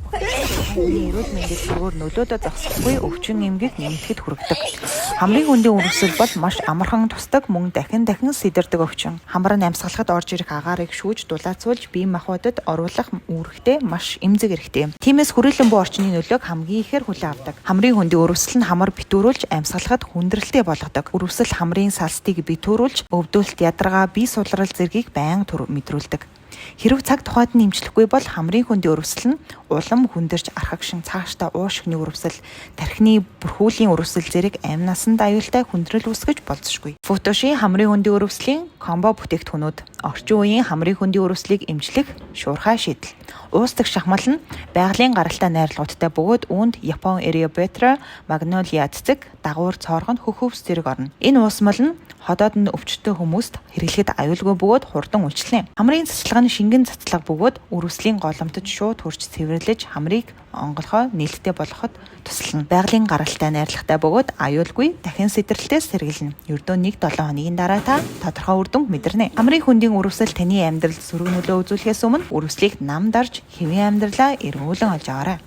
Хүний эрүүл мэндэд сөргөөр нөлөөдөө зогсохгүй өвчин эмгэг нэмэгдэхэд хүргэдэг. Хамрын хөндийн үрэвсэл бол маш амархан тусдаг мөн дахин дахин сэтэрдэг өвчин. Хамар нь амьсгалахад орж ирэх агаарыг шүүж дулаацуулж бие махбодод оруулах үүрэгтэй маш эмзэг эрхтэй юм. Тиймээс хүрээлэн буй орчны нөлөөг хамгийн ихээр хүлээн авдаг. Хамрын хөндийн үрэвсэл нь хамар битүүрүүлж амьсгалахад хүндрэлтэй болгодог. Үрэвсэл хамрын салстыг битүүрүүлж өвдөлт, ядаргаа, бие сулрал зэргийг байнга мэдрүүлдэг. Хэрэв цаг тухайд нь эмчлэхгүй бол хамрын хөндийн үрэвсэл нь улам хүндэрч архагшин цаашдаа уушигны үрэвсэл, тархины бүрхүүлийн үрэвсэл зэрэг амь насанд аюултай хүндрэл үүсгэж болзошгүй. Футоши хамрын хөндийн үрэвслийн комбо бүтээгдэхүүнүүд орчин үеийн хамрын хөндийн үрэвслийг эмчлэх шуурхай шийдэл. Уусдаг шахмал нь байгалийн гаралтай найрлагуудтай бөгөөд үүнд Япон Эребетра, Магнолиа цэцэг, дагуур цооргонд хөх хөвс зэрэг орно. Энэ уусмал нь ходоод нь өвчтөй хүмүүст хэрэглэхэд аюулгүй бөгөөд хурдан үйлчилнэ. Хамрын цацлага нь шингэн цацлага бөгөөд үрэвслийн голомтод шууд хүрч цэвэрлэж хамрыг онголгой нээлттэй болгоход туслана. Байгалийн гаралтай найрлагатай бөгөөд аюулгүй дахин сэтрэлтээс сэргийлнэ. Ердөө 1-7 хоногийн дараа та тодорхой үр дүнг мэдэрнэ. Хамрын хөндийн үрэвсэл таны амьдралд сөрөг нөлөө үзүүлэхээс өмнө үрэвслийг нам дарж хэвийн амьдралаа эргүүлэн олж аваарай.